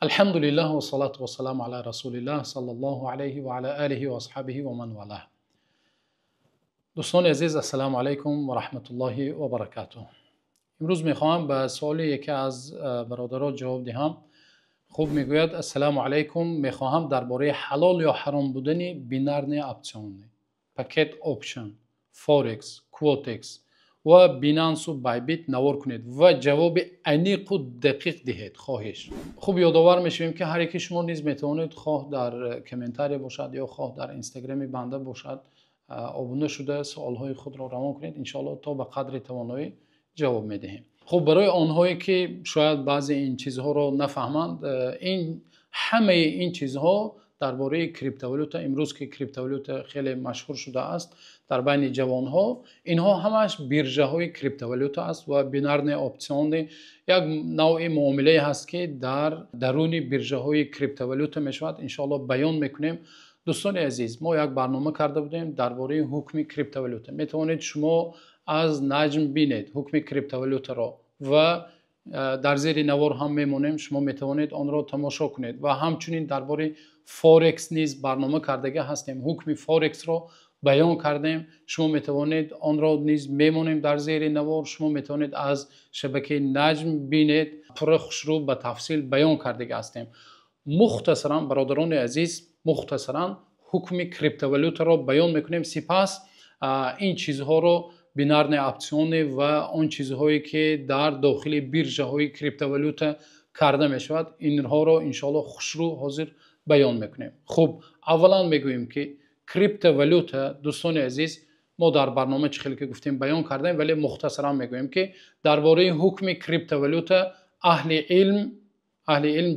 Алҳамдулиллаҳ вассалату вассаламу ала расулиллаҳ саллаллоҳу алайҳи ва ала олиҳи ва асҳобиҳи ва ман валаҳ. Дӯстони азиз, ассалому алайкум ва раҳматуллоҳи ва баракатуҳ. Имрӯз мехоҳам ба суоли яке аз бародарон ҷавоб диҳам. Хуб, мегӯяд: ассалому алайкум, мехоҳам дар бораи ҳалол ё ҳаром будани бинарные опционы, Pocket Option, Forex, Quotex ва Binance у Bybit навор кунед ва ҷавоби аниқу дақиқ диҳед, хоҳиш. Хуб, ёдовар мешавем, ки ҳар яки шумо низ метавонед, хоҳ дар комментария бошад ё хоҳ дар инстаграми банда бошад, обуна шуда, суолҳои худро равон кунед. Иншоалло, то ба қадри тавоноӣ ҷавоб медиҳем. Хуб, барои онҳое ки шояд баъзе ин чизҳоро нафаҳманд, ин ҳамаи ин чизҳо дар бораи криптовалюта, имрӯз ки криптовалюта хеле машҳур шудааст дар байни ҷавонҳо, инҳо ҳамааш биржаҳои криптовалюта аст ва бинарные опционы як навъи муомилае ҳаст, ки дар даруни биржаҳои криптовалюта мешавад. Иншоалло, баён мекунем. Дӯстони азиз, мо як барнома карда будем дар бораи ҳукми криптовалюта. Метавонед шумо аз Наҷм бинед ҳукми криптовалютаро ва дар зери навор ҳам мемонем, шумо метавонед онро тамошо кунед. Ва ҳамчунин дар бораи форекс низ барнома кардага ҳастем, ҳукми форексро баён кардем. Шумо метавонед онро низ мемонем дар зери навор, шумо метавонед аз шабакаи Наҷм бинед. Пурра, хушрӯ, ба тафсил баён кардага ҳастем. Мухтасаран, бародарони азиз, мухтасаран ҳукми криптовалютаро баён мекунем. Сипас ин чизҳоро, бинарные опционы ва он чизҳое ки дар дохили биржаҳои криптовалюта карда мешавад, инҳоро иншоалло хушрӯ ҳозир баён мекунем. Хуб, аввалан мегӯем, ки криптовалюта, дӯстони азиз, мо дар барнома, чӣ хеле ки гуфтем, баён кардем, вале мухтасаран мегӯем, ки дар бораи ҳукми криптовалюта аҳли илм,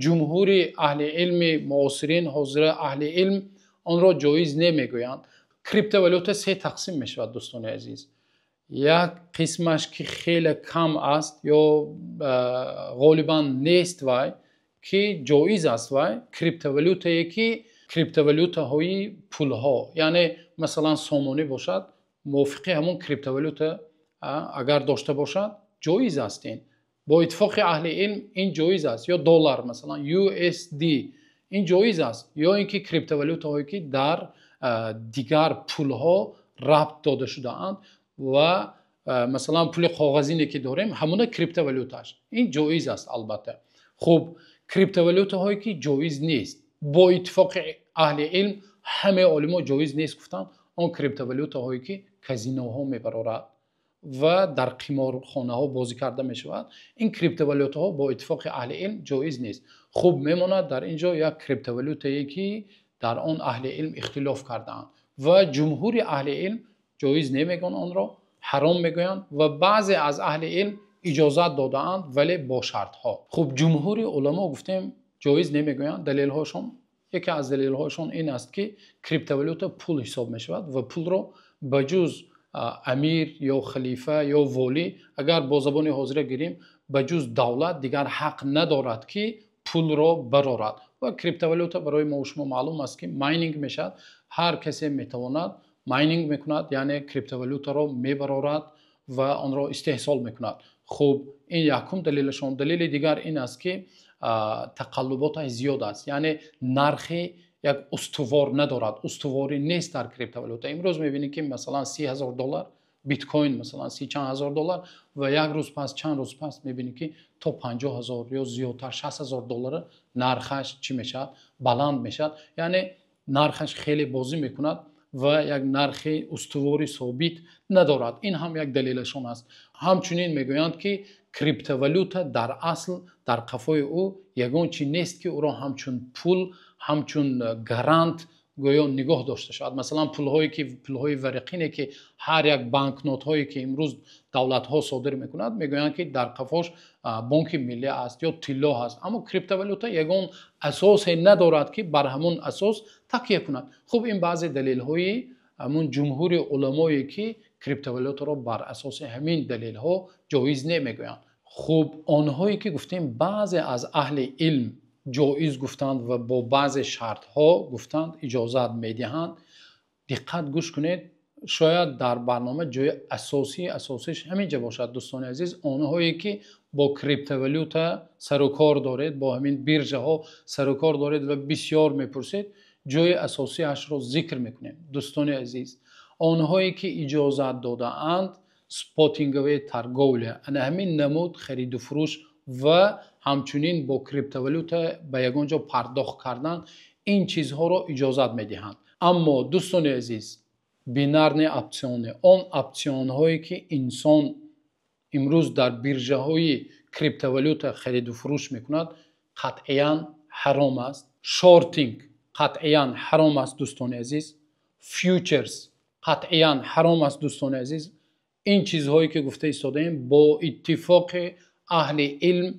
ҷумҳури аҳли илми муосирин, ҳозира аҳли илм онро ҷоиз намегӯянд. Криптовалюта се тақсим мешавад, дӯстони азиз. Як қисмаш, ки хеле кам аст ё ғолибан нест, вай ки ҷоиз аст, вай криптовалютае ки криптовалютаҳои пулҳо, яъне масалан сомонӣ бошад, мувофиқи ҳамон криптовалюта агар дошта бошад, ҷоиз аст. Ин бо иттифоқи аҳли илм ин ҷоиз аст. Ё доллар, масалан USD, ин ҷоиз аст. Ё ин ки криптовалютаҳое ки дар дигар пулҳо рабт дода шудаанд ва масалан пули коғазине ки дорем, ҳамона криптовалютааш, ин ҷоиз аст албатта. Хуб, криптовалютаҳое ки ҷоиз нест, бо иттифоқи аҳли илм ҳамаи олимо ҷоиз нест гуфтанд, он криптовалютаҳое ки казиноҳо мебарорад ва дар қиморхонаҳо бозӣ карда мешавад, ин криптовалютаҳо бо иттифоқи аҳли илм ҷоиз нест. Хуб, мемонад дар ин ҷо як криптовалютае, ки дар он аҳли илм ихтилоф кардаанд ва ҷумҳури аҳли илм ҷоиз намегӯянд, онро ҳаром мегӯянд ва баъзе аз аҳли илм иҷозат додаанд, вале бо шартҳо. Хуб, ҷумҳури уламо, гуфтем, ҷоиз намегӯянд. Далелҳошон, яке аз далелҳошон ин аст, ки криптовалюта пул ҳисоб мешавад ва пулро ба ҷуз амир ё халифа ё волӣ, агар бо забони ҳозира гирем, ба ҷуз давлат дигар ҳақ надорад, ки пулро барорад. Ва криптовалюта барои мо шумо маълум аст, ки майнинг мешавад, ҳар касе метавонад майнинг мекунад, яъне криптовалютаро мебарорад ва онро истеҳсол мекунад. Хуб, ин якум далелашон. Далели дигар ин аст, ки тақаллуботаш зиёд аст, яъне нархи як устувор надорад, устуворӣ нест дар криптовалюта. Имрӯз мебинем, ки масалан 30 000 доллар биткоин, масалан си чанд ҳазор доллар, ва як рӯз пас, чанд рӯз пас мебинем, ки то 50 000 ё зиёдтар, 60 000 доллар нархаш чӣ мешавад, баланд мешавад. Яъне нархаш хеле бозӣ мекунад ва як нархи устувори собит надорад. Ин ҳам як далелашон аст. Ҳамчунин мегӯянд, ки криптовалюта дар асл дар қафои ӯ ягон чи нест, ки ӯро ҳамчун пул, ҳамчун гарант гӯё нигоҳ дошта шавад. Масалан, пулҳое ки пулҳои варақине ки ҳар як банкнотҳое ки имрӯз давлатҳо содир мекунад, мегӯянд, ки дар қафош бонки миллӣ аст ё тилло ҳаст. Аммо криптовалюта ягон асосе надорад, ки бар ҳамон асос такя кунад. Хуб, ин баъзе далелҳои ҳамун ҷумҳури уламое, ки криптовалютаро бар асоси ҳамин далелҳо ҷоиз намегӯянд. Хуб, онҳое ки гуфтем, баъзе аз аҳли илм ҷоиз гуфтанд ва бо баъзе шартҳо гуфтанд, иҷозат медиҳанд. Диққат, гӯш кунед, шояд дар барнома ҷои асосии асосиш ҳамин ҷа бошад. Дӯстони азиз, онҳое ки Бо криптовалюта сару кор доред, бо ҳамин биржаҳо сару кор доред ва бисёр мепурсед, ҷои асосиашро зикр мекунем. Дӯстони азиз, онҳое ки иҷозат додаанд спотинговая торговля, ана ҳамин намуд хариду фурӯш ва ҳамчунин бо криптовалюта ба ягон ҷо пардохт кардан, ин чизҳоро иҷозат медиҳанд. Аммо, дӯстони азиз, бинарные опционы, он опционҳое ки инсон имрӯз дар биржаҳои криптовалюта хариду фурӯш мекунад, қатъиян ҳаром аст. Шортинг қатъиян ҳаром аст, дӯстони азиз. Фьючерс қатъиян ҳаром аст, дӯстони азиз. Ин чизҳое ки гуфта истодаем, бо иттифоқи аҳли илм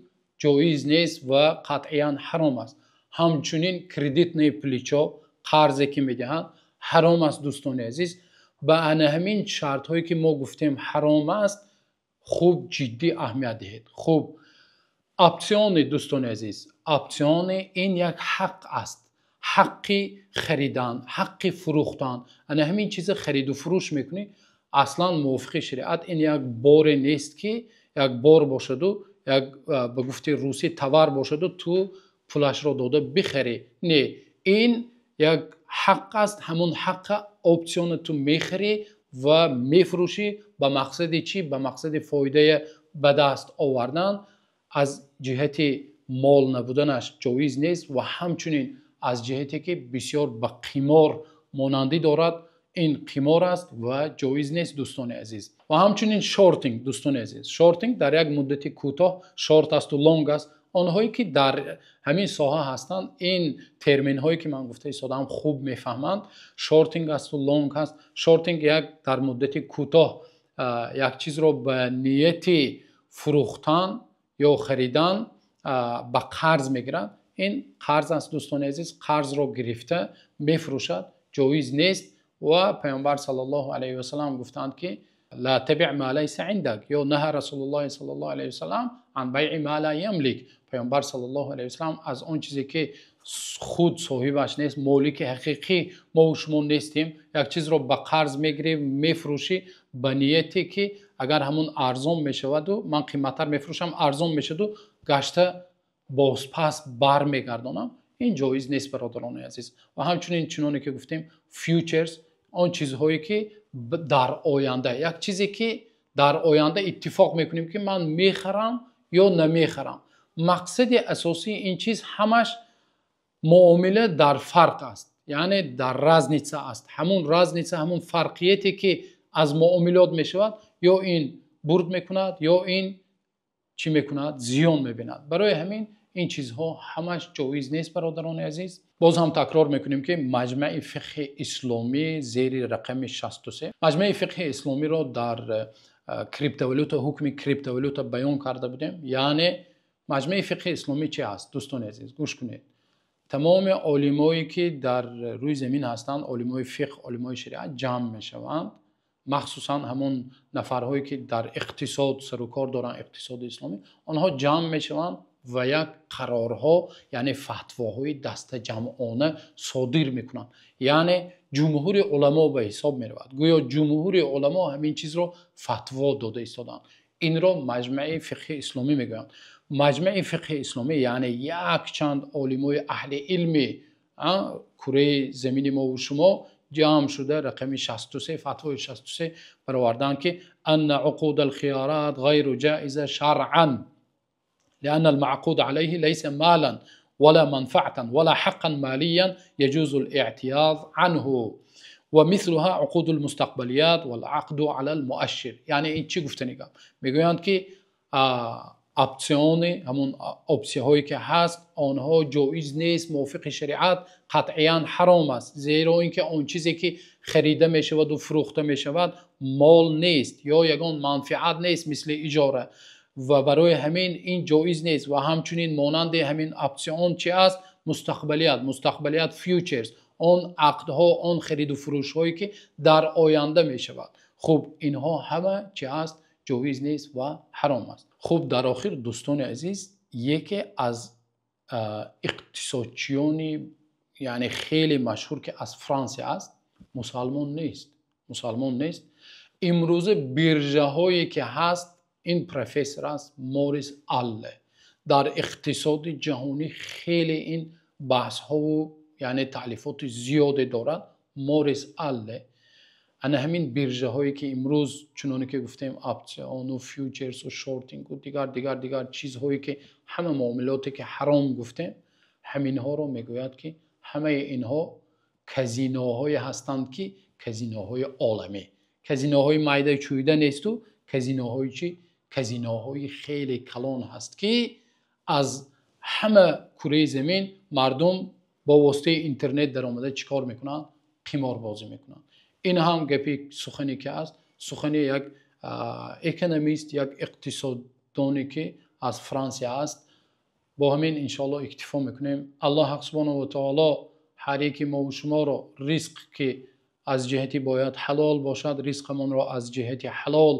ҷоиз нест ва қатъиян ҳаром аст. Ҳамчунин кредитное плечо, қарзе ки медиҳанд, ҳаром аст, дӯстони азиз. Ба ана ҳамин шартҳое ки мо гуфтем ҳаром аст, хуб ҷиддӣ аҳамият диҳед. Хуб, опционы, дӯстони азиз, опционы ин як ҳақ аст, ҳаққи харидан, ҳаққи фурӯхтан. Ана ҳамин чиза хариду фурӯш мекунӣ, аслан мувофиқи шариат ин як боре нест, ки як бор бошаду як, ба гуфти русӣ, товар бошаду ту пулашро дода бихарӣ. Не, ин як ҳақ аст. Ҳамон ҳаққа, опсиона, ту мехарӣ ва мефурӯшӣ. Ба мақсади чӣ? Ба мақсади фоидая ба даст овардан. Аз ҷиҳати мол набуданаш ҷоиз нест ва ҳамчунин аз ҷиҳате ки бисёр ба қимор монандӣ дорад, ин қимор аст ва ҷоиз нест, дӯстони азиз. Ва ҳамчунин шортинг, дӯстони азиз. Шортинг дар як муддати кӯтоҳ шорт асту лонг аст. Онҳое ки дар ҳамин соҳа ҳастанд, ин терминҳое ки ман гуфта истодаам, хуб мефаҳманд. Шортинг асту лонг ҳаст. Шортинг як дар муддати кӯтоҳ як чизро ба нияти фурӯхтан ё харидан ба қарз мегирад. Ин қарз аст, дӯстони азиз. Қарзро гирифта мефурӯшад, ҷоиз нест. Ва Паёмбар саллаллоҳу алайҳи васаллам гуфтанд, ки لا تبع ما ليس عندك ё نهى رسول الله صلى الله عليه وسلم عن بيع ما لا يملك. Паёмбар саллаллоҳу алайҳи васаллам аз он чизе ки худ соҳибаш нест, молики ҳақиқӣ мо шумо нестем, як чизро ба қарз мегирӣ, мефурӯшӣ ба нияте ки агар ҳамун арзон мешаваду ман қиматтар мефурӯшам, арзон мешаду гашта бозпас бармегардонам, ин ҷоиз нест, бародарони азиз. Ва ҳамчунин, чуноне ки гуфтем, фьючерс, он чизҳое ки дар оянда, як чизе ки дар оянда иттифоқ мекунем, ки ман мехарам ё намехарам. Мақсади асосии ин чиз ҳамаш муомила дар фарқ аст, яъне дар разница аст. Ҳамун разница, ҳамун фарқияте ки аз муомилот мешавад, ё ин бурд мекунад, ё ин чӣ мекунад, зиён мебинад. Барои ҳамин ин чизҳо ҳамаш ҷоиз нест, бародарони азиз. Боз ҳам такрор мекунем, ки Маҷмаи фиқҳи исломӣ зери рақами 63 Маҷмаи фиқҳи исломиро дар криптовалюта, ҳукми криптовалюта баён карда будем. Яъне Маҷмаи фиқҳи исломӣ чи аст, дӯстони азиз? Гӯш кунед. Тамоми олимое ки дар рӯи замин ҳастанд, олимои фиқҳ, олимои шариат ҷамъ мешаванд, махсусан ҳамон нафарҳое ки дар иқтисод сарукор доранд, иқтисоди исломӣ, онҳо ҷамъ мешаванд ва як қарорҳо, яъне фатвоҳои дастаҷамъона содир мекунанд. Яъне ҷумҳури уламо ба ҳисоб меравад, гӯё ҷумҳури уламо ҳамин чизро фатво дода истодаанд. Инро Маҷмаи фиқҳи исломӣ мегӯянд. Маҷмаи фиқҳи исломӣ, яъне якчанд олимои аҳли илми кураи замини мову шумо ҷамъ шуда, рақами 63, фатвои 63 бароварданд, ки أن عقود الخيارات غير جائزة شرعا لأن المعقود عليه ليس مالا ولا منفعة ولا حقا ماليا يجوز الاعتياض عنه ومثلها عقود المستقبليات والعقد على المؤشر. Яъне ин чӣ гуфтани гап? Мегӯянд, ки опционы, ҳамун опсияҳое ки ҳаст, онҳо ҷоиз нест мувофиқи шариат, қатъиян ҳаром аст, зеро ин ки он чизе ки харида мешаваду фурӯхта мешавад, мол нест ё ягон манфиат нест, мисли иҷора, ва барои ҳамин ин ҷоиз нест. Ва ҳамчунин монанди ҳамин опцион чи аст? Мустақбалият, мустақбалият, фьючерс, он ақдҳо, он хариду фурӯшҳое ки дар оянда мешавад. Хуб, инҳо ҳама чи аст? Ҷоиз нест ва ҳаром аст. Хуб, дар охир, дӯстони азиз, яке аз иқтисодчиёни, яъне хеле машҳур, ки аз Франсия аст, мусалмон нест, мусалмон нест, имрӯза биржаҳое ки ҳаст, Ин профессор аст, Морис Алле. Дар иқтисоди ҷаҳонӣ хеле ин баҳсҳову, яъне таълифоти зиёде дорад Морис Алле. Ана ҳамин биржаҳое, ки имрӯз, чуноне ки гуфтем, опциону, фьючерсу, шортингу, дигар, дигар, дигар чизҳое, ки ҳама муомилоте ки ҳаром гуфтем, ҳаминҳоро мегӯяд, ки ҳамаи инҳо казиноҳое ҳастанд, ки казиноҳои оламӣ, казиноҳои майда чӯида несту, казиноҳои чӣ? Казиноҳои хеле калон ҳаст, ки аз ҳама кураи замин мардум бо воситаи интернет даромада чӣ кор мекунанд? Қиморбозӣ мекунанд. Ин ҳам гапи сухане ки аст, сухани як экономист, як иқтисоддоне, ки аз Франсия аст. Бо ҳамин, иншоалло, иктифо мекунем. Аллоҳ субҳонаҳу ва таоло ҳар яки мову шуморо ризқ, ки аз ҷиҳати бояд ҳалол бошад, ризқамонро аз ҷиҳати ҳалол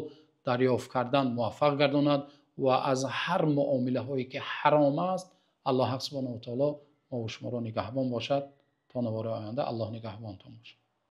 дарёфт кардан муваффақ гардонад ва аз ҳар муомилаҳое ки ҳаром аст, Аллоҳ субҳонаҳу ва таоло мову шуморо нигаҳбон бошад. То навори оянда Аллоҳ нигаҳбонтон бошад.